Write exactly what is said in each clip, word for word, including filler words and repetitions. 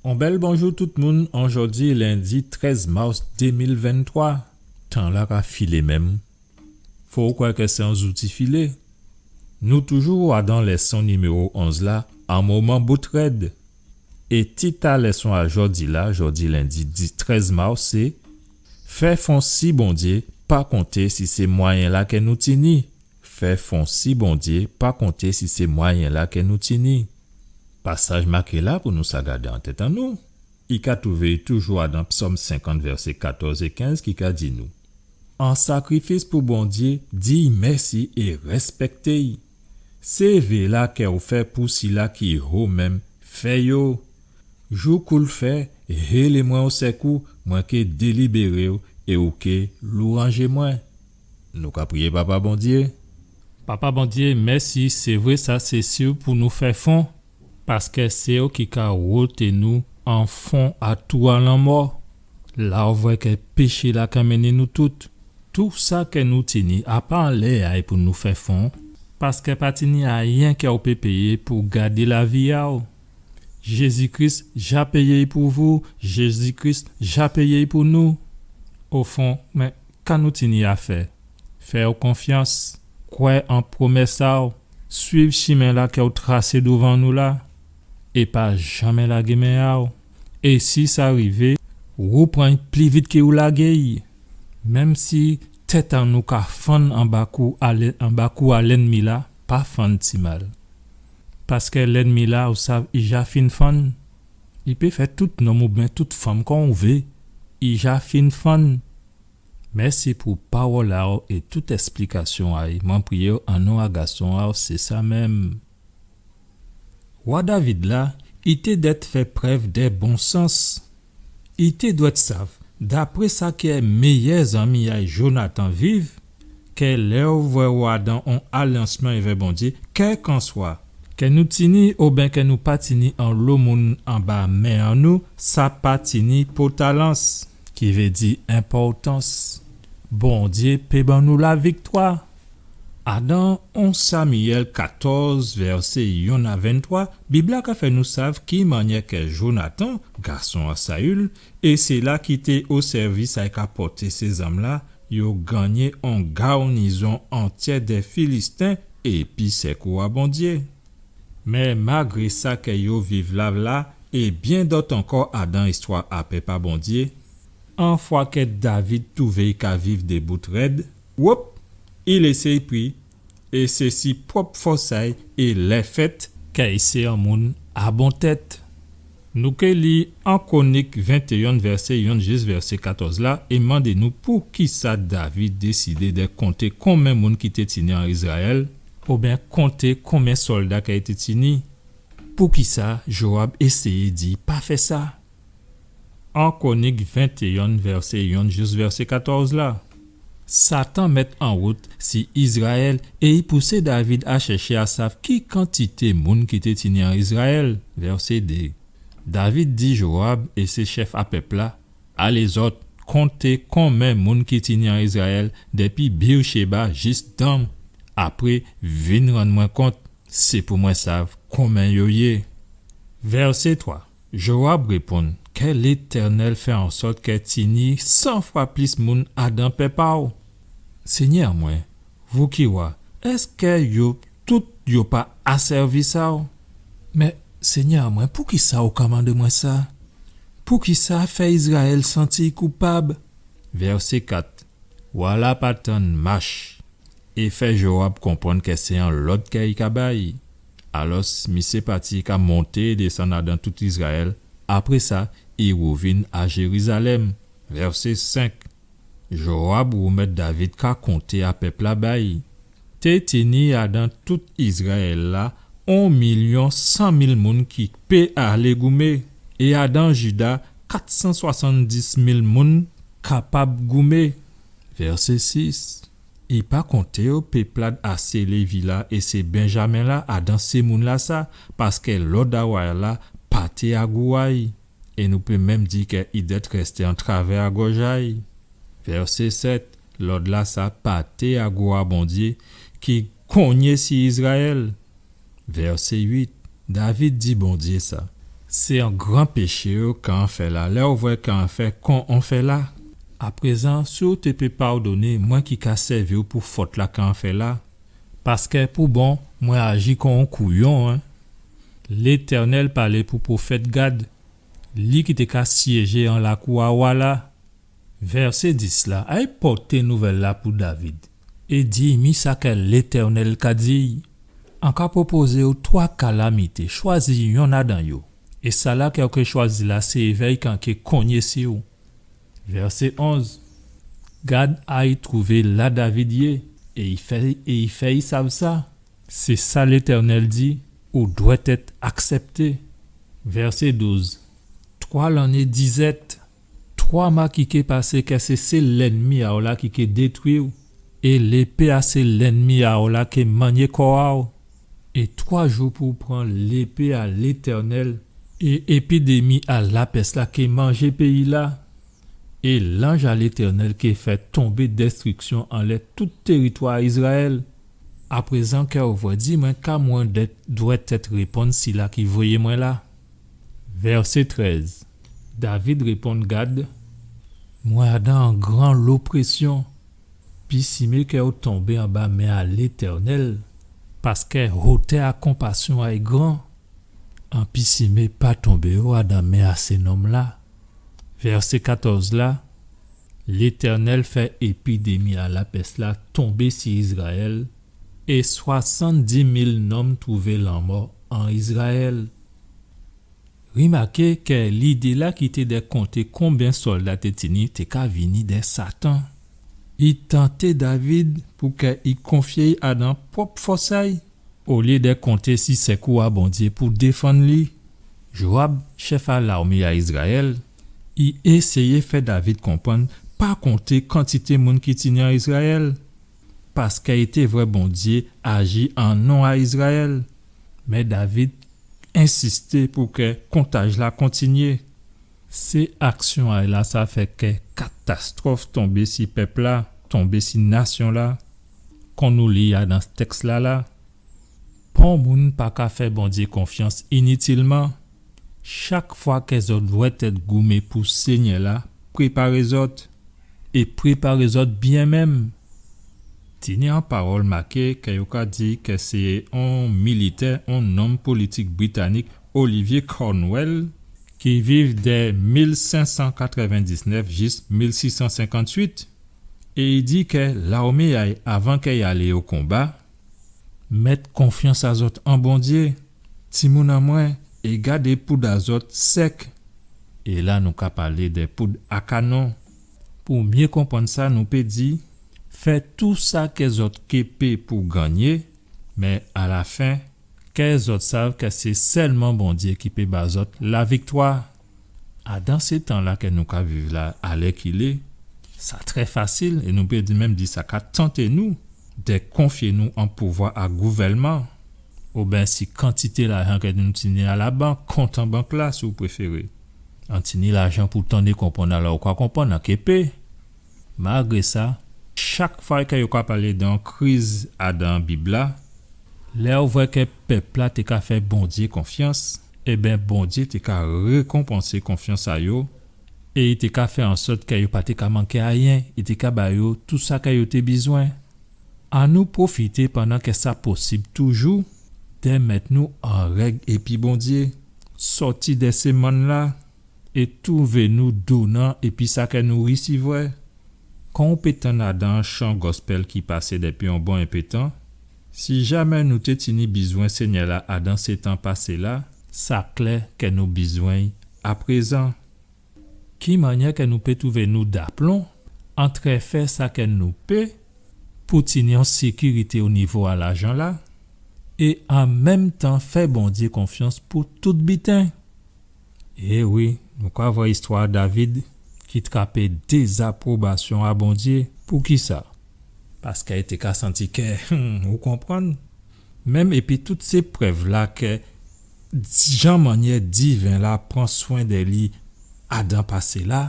On bèl bonjou tout moun, an jòdi lendi trèz mas dé mil venntwa. Tan-la ka filé menm. Fo ou kwè kè sé on zouti filé. Nou toujou adan lèson niméwo onz la, an moman bout rèd. É tit a lèson a jòdi-la, jòdi lendi di-, trèz mas, sé: Fè fon si Bondyé, pa konté si sé mwayen-la kè nou tini. Fè fon si Bondyé, pa konté si sé mwayen-la kè nou tini. Pasaj maké-la pou nou sa gadé an tèt an nou, i ka twouvé toujou adan Psòm senkant, vèsé katòz é kenz, ki ka di nou: An sakrifis pou Bondyé, di-y mèsi é rèspèkté-y. Sé vé-la kè ou fè pou sila ki ho menm, fè yo. Jou kou-l fè, hélé mwen o sèkou, mwen ké délibéré-w é ou ké louwanjé mwen. Nou ka priyé Papa Bondyé. Papa Bondyé, mèsi, sé vré sa, sé si-w pou nou fè fon, paskè sé ou ki ka woté nou an fon a tou a lanmò. La ou vwè kè péché-la ka mennen nou tout. Tou sa kè nou tini, a pa anlè a-y pou nou fè fon, paskè pa tini ayen kè ou pé péyé pou gadé lavi a-w. Jézi Kris ja péyé-y pou vou, Jézi Kris ja péyé-y pou nou. Ofon, mé ka nou tini a fè? Fè-w konfyans, kwè an pwomès a-w, swiv chimen-la kè ou trasé douvan nou la, é pa janmen lagé men a-w. É si sa rivé, ou pran-y pli vit kè ou lagé-y. Menm si tèt an nou ka fann anba kou a lè-, anba kou a lènmi-la, pa fann ti mal. Paskè lènmi-la, ou sav, i ja fin fann. I pé fè tout nonm oubyen tout fanm kon ou vé, i ja fin fann. Mèsi pou pawòl a-w é tout èsplikasyon a-y. Mwen priyé-w an non a Gason a-w, sé sa menm. Wa David la, i té dwèt fè prèv dè bon sans. I té dwèt sav, dapré sa kè méyè zanmi a-y Jonatan viv, kè lè ou vwè ou adan on alyansman èvè Bondyé, kèlkanswa kè nou tini oben kè nou pa tini anlo moun anba men an nou, sa pa tini pòtalans, ki vé di enpòtans. Bondyé pé ban nou laviktwa. Adan on Samiyèl katòz, vèsé yonn a venntwa, Bib-la ka fè nou sav ki mannyè kè Jonatan, gason a Sayil, é sila ki té o sèvis a-y ka pòté sé zam-la, yo gannyé on gawnizon antyè dè Filisten épi sèkou a Bondyé. Mé magré sa kè yo viv la la, é byen dòt ankò adan istwa a pèp a Bondyé, on fwa kè David twouvé-y ka viv dè bout rèd, wop, i lésé-y pri, é sé si pwòp fòs a-y é lèfèt kè i sé on moun a bon tèt. Nou ké li an Kwonik ventéyonn, vèsé yonn jis vèsé katòz la, é mandé nou poukisa David désidé dè konté konbyen moun ki té tini an Izrayèl, oben konté konbyen sòlda kè i té tini. Poukisa Jowab éséyé di pa fè sa? An Kwonik ventéyonn, vèsé yonn jis vèsé katòz la. Satan mèt an wout si Izrayèl é i pousé David a chèché a sav ki kantité moun ki té tini an Izrayèl. Vèsé dé. David di Jowab é sé chèf a pèp-la: Alé zòt, konté konbyen moun ki tini an Izrayèl, dépi Bèrchéba jis Dan. Apré, vin rann mwen kont, sé pou mwen sav konbyen yo yé. Vèsé twa. Jowab réponn: Kè Létènèl fè an sòt kè tini san fwa plis moun adan pèp a-w. Senyè mwen, vou ki wa, èskè yo tout yo pa a sèvis a-w? Mé, Senyè mwen, poukisa ou kòmandé mwen sa? Poukisa fè Izrayèl santi-y koupab? Vèsé kat. Wa-la pa tann mach é fè Jowab konprann kè sé on lòd kè i ka bay. Alòs, misyé pati ka monté é désann adan tout Izrayèl. Apré sa, i wouvin a Jérizalèm. Vèsé senk. Jowab woumèt David ka konté a pèp-la ba-y. Té tini adan tout Izrayèl-la on milyon san mil moun ki pé alé goumé, é adan Jida kat san swasanndis mil moun kapab goumé. Vèsé sis. I pa konté yo pèp-la a sé Lévi-la é sé Benjamen-la adan sé moun-lasa, paskè lòd a wa-la pa té a gou a-y. É nou pé menm di kè i dèt rèsté an travè a gòj a-y. Vèsé sèt. Lòd-lasa pa té a gou a Bondyé ki kongné si Izrayèl. Vèsé uit. David di Bondyé sa: Sé on gran péché ou ka an fè la, lè ou vwè ka an fè kon on fè la. Aprézan, si ou té pé padonné, mwen ki ka sèvi'w pou fòt la ka an fè la, paskè pou bon, mwen aji kon on kouyon, en. Létènèl palé pou pwofèt Gad, li ki té ka syéjé an lakou a wa la. Vèsé dis la, ay pòté nouvèl la pou David, é di, mi sa kè Létènèl ka di, an ka pwopozé'w twa kalamité, chwazi yonn adan yo, é sala kè ou ké chwazi la sé évè'y k'an ké kongné si'w. Vèsé onz, Gad ay twouvé la David yé, é i fè, é i fè i sav sa. Sé sa Létènèl di, ou dwèt èt aksèpté. Vèsé douz, twa lanné dizèt, twa mwa ki ké pasé kè sé, sé lènmi a'w la ki ké détwi'w, é lépé a sé lènmi a'w la ké manyé kò a'w. É twa jou pou pran lépé a Létènèl, é épidémi a lapès la ké manjé péyi la. É lanj a Létènèl ké fè tonbé dèstriksyon anlè tout téritwa a Izrayèl. Aprézan kè ou vwè, di mwen ka mwen dèt, dwèt èt réponn sila ki voyé mwen la. Vèsé trèz, David réponn Gad, mwen adan an gran loprésyon, pisimé kè ou tonbé anba men a Létènèl, paskè hotè a konpasyon a'y gran. An pisimé pa tonbé o adan men a sé nonm la. Vèsé katòz la, Létènèl fè épidémi a lapès la tonbé si Izrayèl, é swasanndis mil nonm twouvé lanmò an Izrayèl. Rimaké kè lidé la ki té dè konté konbyen sòlda té tini té ka vini dè Satan. I tanté David pou kè i konfyé'y adan pwòp fòs a'y, olyé dè konté si sèkou a Bondyé pou défann li. Joab, chèf a lawmé a Izrayèl, i éséyé fè David konprann pa konté kantité moun ki tini an Izrayèl, paskè i té vwè Bondyé aji an non a Izrayèl. Mé David ensisté pou kè kontaj la kontinyé. Sé aksyon a'y la sa fè kè katastwòf tonbé si pèp la, tonbé si nasyon la, kon nou li adan tèks la la. Pon moun pa ka fè Bondyé konfyans initilman. Chak fwa kè zòt dwèt èt goumé pou Sényè la, préparé zòt, é préparé zòt byen menm. Tini an pawòl maké kè yo ka di kè sé on militè, on nonm politik britanik, Olivier Cromwell, ki viv dè mil senk san katrèvendiznèf jis mil sis san senkantuit, é i di kè lawmé a'y, avan kè i alé o konba, mèt konfyans a zòt an Bondyé, timoun an mwen, é gadé poud a zòt sèk. É la nou ka palé dè poud a kanon. Pou myé konprann sa, nou pé di, fè tou sa kè zòt ké pé pou gannyé, mé alafen, kè zòt sav kè sé sèlman Bondyé ki pé ba zòt laviktwa. Adan sé tan la kè nou ka viv la, alèkilé, sa trè fasil, é nou pé di menm di sa ka tanté nou dè konfyé nou an pouvwa a gouvèlman, oben si kantité lajan kè nou tini a labank, kont an bank la, si ou préféré. An tini lajan pou tann é konprann, alò ou ka konprann, an ké pé. Malgré sa, chak fwa kè yo ka palé dè on kriz adan Bib la, lè ou vwè kè pèp la té ka fè Bondyé konfyans, ében, Bondyé té ka rékonpansé konfyans a yo, é i té ka fè an sòt kè yo pa té ka manké ayen, i té ka ba yo tou sa kè yo té bizwen. Annou pwofité pandan kè sa posib toujou, dè mèt nou an règ épi Bondyé, sòti dè sé mann la, é twouvé nou donan épi sa kè nou risivwè. Kan ou pé tann adan chan gospel ki pasé dépi on bon enpé tan, si jamè nou té tini bizwen Sényè la adan sé tan pasé la, sa klè kè nou bizwen'y aprézan. Ki mannyè kè nou pé twouvé nou daplon antrè fè sa kè nou pé pou tini on sékirité o nivo a lajan la, é an menm tan fè Bondyé konfyans pou tout biten? É wi, nou ka vwè istwa David ki trapé dézapwobasyon a Bondyé. Poukisa? Paskè i té ka santi kè, hmm, ou konprann? Menm épi tout sé prèv la kè jan mannyè diven la pran swen dè li adan pasé la,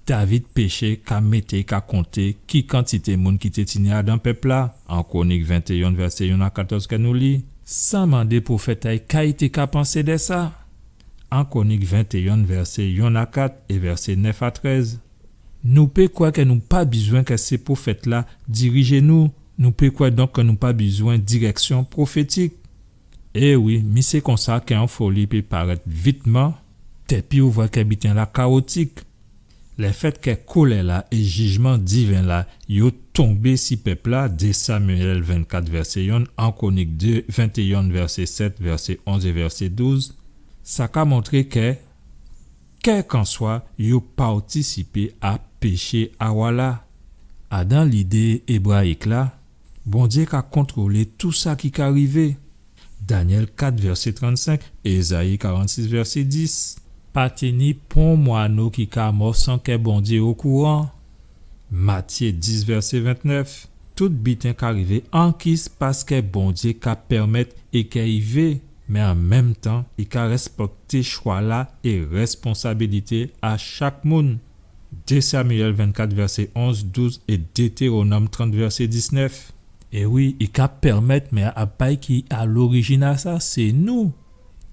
David péché ka mété'y ka konté ki kantité moun ki té tini adan pèp la, an Kwonik ventéyen, vèsé yonn a katòz kè nou li, san mandé pwofèt a'y ka i té ka pansé dè sa. An Kwonik ventéyen, vèsé yonn a kat é vèsé nèf a trèz. Nou pé kwè kè nou pa bizwen kè sé pwofèt-la dirijé nou. Nou pé kwè donk kè nou pa bizwen dirèksyon pwofétik. É wi, mi sé konsa kè on foli pé parèt vitman, dépi ou vwè kè biten-la kawotik. Lèfèt kè kolè-la é jijman diven-la yo tonbé si pèp-la, dé Samyèl vennkat vèsé yonn, An Kwonik dé, ventéyen vèsé sèt, vèsé onz é vèsé douz, sa ka montré kè, kèlkanswa, yo patisipé a péché a wa-la. Adan lidé ébrayik-la, Bondyé ka kontwolé tou sa ki ka rivé. Danyèl kat vèsé trannsenk, Ézayi karannsis vèsé dis. Pa tini pon mwano ki ka mò san kè Bondyé okouran. Matyé dis vèsé ventnèf. Tout biten ka rivé ankis paskè Bondyé ka pèmèt é kè i vé, mé an menm tan, i ka rèspèkté chwa-la é rèsponsabilité a chak moun. Dé Samyèl vennkat vèsé onz, douz é Détéwonòm trant vèsé disnèf. É wi, i ka pèmèt, mé a pa i ki a lorijin a sa, sé nou.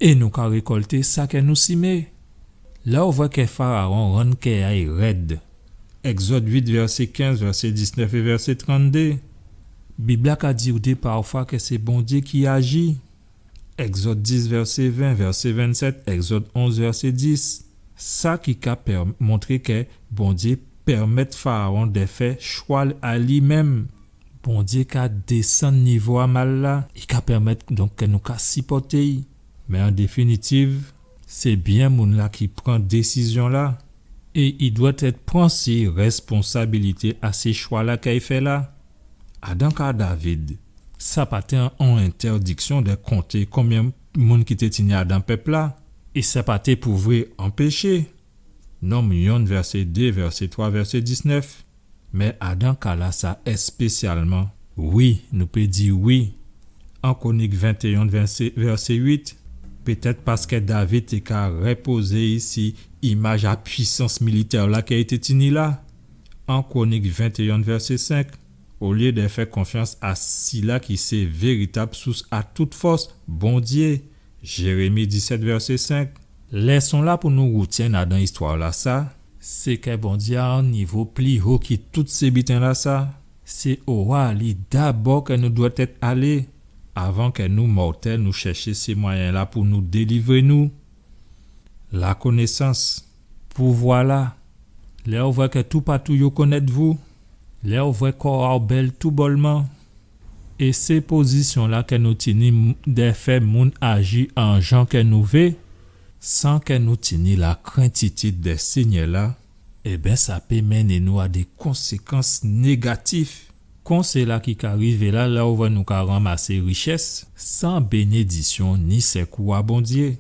É nou ka rékòlté sa kè nou simé. Lè ou vwè kè Farawon rann kè a'y rèd. Ègzòd uit vèsé kenz, vèsé disnèf é vèsé tranndé. Bib-la ka di'w dé pafwa kè sé Bondyé ki aji. Ègzòd dis vèsé ven, vèsé vennsèt, Ègzòd onz vèsé dis. Sa ki ka pè-, montré kè Bondyé pèmèt Farawon dè fè chwa a li menm. Bondyé ka désann nivo a mal-la, i ka pèmèt donk kè nou ka sipòté'y. Mé an définitiv, sé byen moun-la ki pran désizyon-la. É i dwèt èt pran si rèsponsabilité a sé chwa-la kè i fè la. Adan ka David, sa pa té on entèdiksyon dè konté konbyen moun ki té tini adan pèp-la. É sa pa té pou vré anpéché. Nonm yonn vèsé dé, vèsé twa, vèsé disnèf. Mé adan ka-lasa èspésyalman, wi, nou pé di wi. An Kwonik ventéyen, vèsé, vèsé uit, pétèt paskè David té ka rèpozé si imaj a pwisans militè-la kè i té tini la. An Kwonik ventéyen, vèsé senk, olyé dè fè konfyans a sila ki sé véritab sous a tout fòs, Bondyé, Jérémi disèt, vèsé senk. Lèson-la pou nou woutyenn adan istwa-lasa, sé kè Bondyé a on nivo pli ho ki tout sé biten-lasa. Sé owa li dabò kè nou dwèt èt alé, avan kè nou mòtèl nou chèché sé mwayen-la pou nou délivré nou. Lakonésans, pouvwa-la, lè ou vwè kè toupatou yo konnèt vou, lè ou vwè kò a'w bèl toubòlman, é sé pozisyon-la kè nou tini m-, dè fè moun aji an jan kè nou vé, san kè nou tini lakrentitid dè Sényè-la, ében, sa pé mennen nou a dé konsékans négatif. Kon sila ki ka rivé la, lè ou vwè nou ka ranmasé richès san bénédisyon ni sèkou a Bondyé.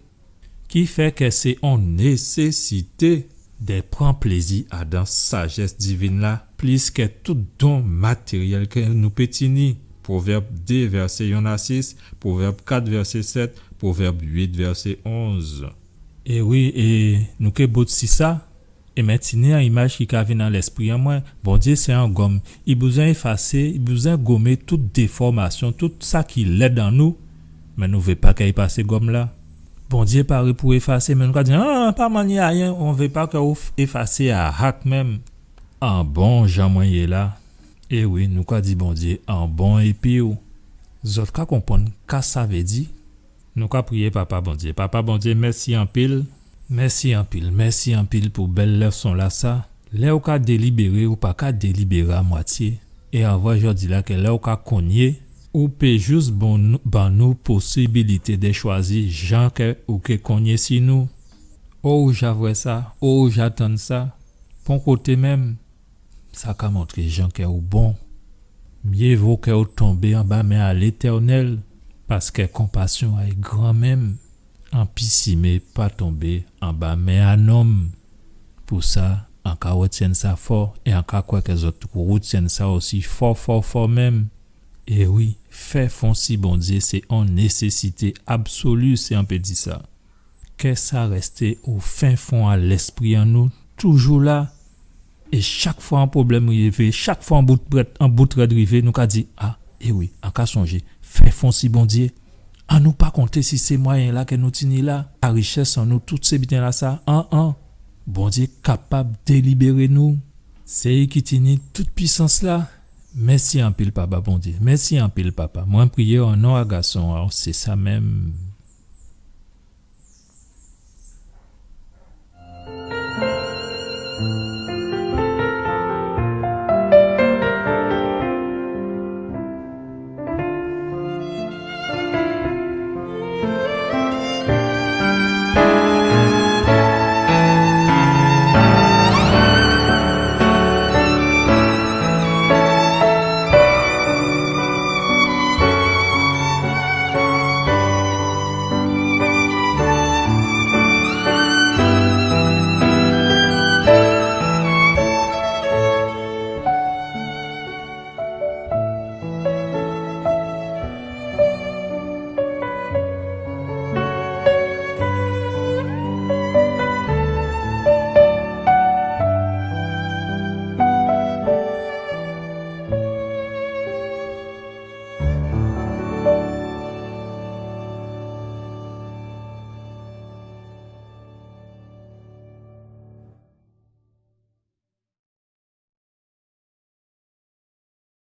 Ki fè kè sé on nésésité dè pran plézi adan sajès divin-la, plis kè tout don matéryèl kè nou pé tini. Pwovèb dé, vèsé yonn a sis, Pwovèb kat, vèsé sèt, Pwovèb uit, vèsé onz. É wi, é nou ké bout si sa, é mé tini on imaj ki ka vin an lèspri an mwen. Bondyé sé on gòm. I bizwen éfasé, i bizwen gomé tout défòmasyon, tout sa ki lèd an nou. Mé nou vé pa kè i pasé gòm-la. Bondyé paré pou éfasé, mé nou ka di, an, pa mannyé ayen, on vé pa kè ou f-, éfasé ahak menm. An bon jan mwen yé la. É wi, nou ka di Bondyé, an bon épi'w. Zòt ka konprann ka sa vé di? Nou ka priyé Papa Bondyé. Papa Bondyé, mèsi anpil. Mèsi anpil, mèsi anpil pou bèl lèson-lasa. Lè ou ka délibéré, ou pa ka délibéré a mwatyé. É an vwè jòdi-la kè lè ou ka konyé, ou pé jis bon, ban nou posibilité dè chwazi jan kè ou ké konyé si nou. O, ou ja vwè sa, o, ou ja tann sa. Pon koté menm. Sa ka montré jan kè ou bon. Myé vo kè ou tonbé anba men a Létènèl, paskè konpasyon a'y gran menm. An pisimé pa tonbé anba men a nonm. Pou sa, an ka rètyenn sa fò, é an ka kwè kè zòt tou rètyenn sa osi fò, fò, fò menm. É wi, fè fon si Bondyé sé on nésésité absoli, si an pé di sa. Kè sa rèsté o fen fon a lèspri an nou, toujou la. É chak fwa on pwoblèm rivé, chak fwa on bout prèt, on bout rèd rivé, nou ka di, a, é wi, an ka sonjé, fè fon si Bondyé. Annou pa konté si sé mwayen-la ke nou tini la, a richès an nou, tout sé biten-lasa, an, an. Bondyé kapab délibéré nou. Sé li ki tini tout pwisans-la. Mèsi anpil, Papa Bondyé. Mèsi anpil, Papa. Mwen priyé an non a Gason a'w, sé sa menm.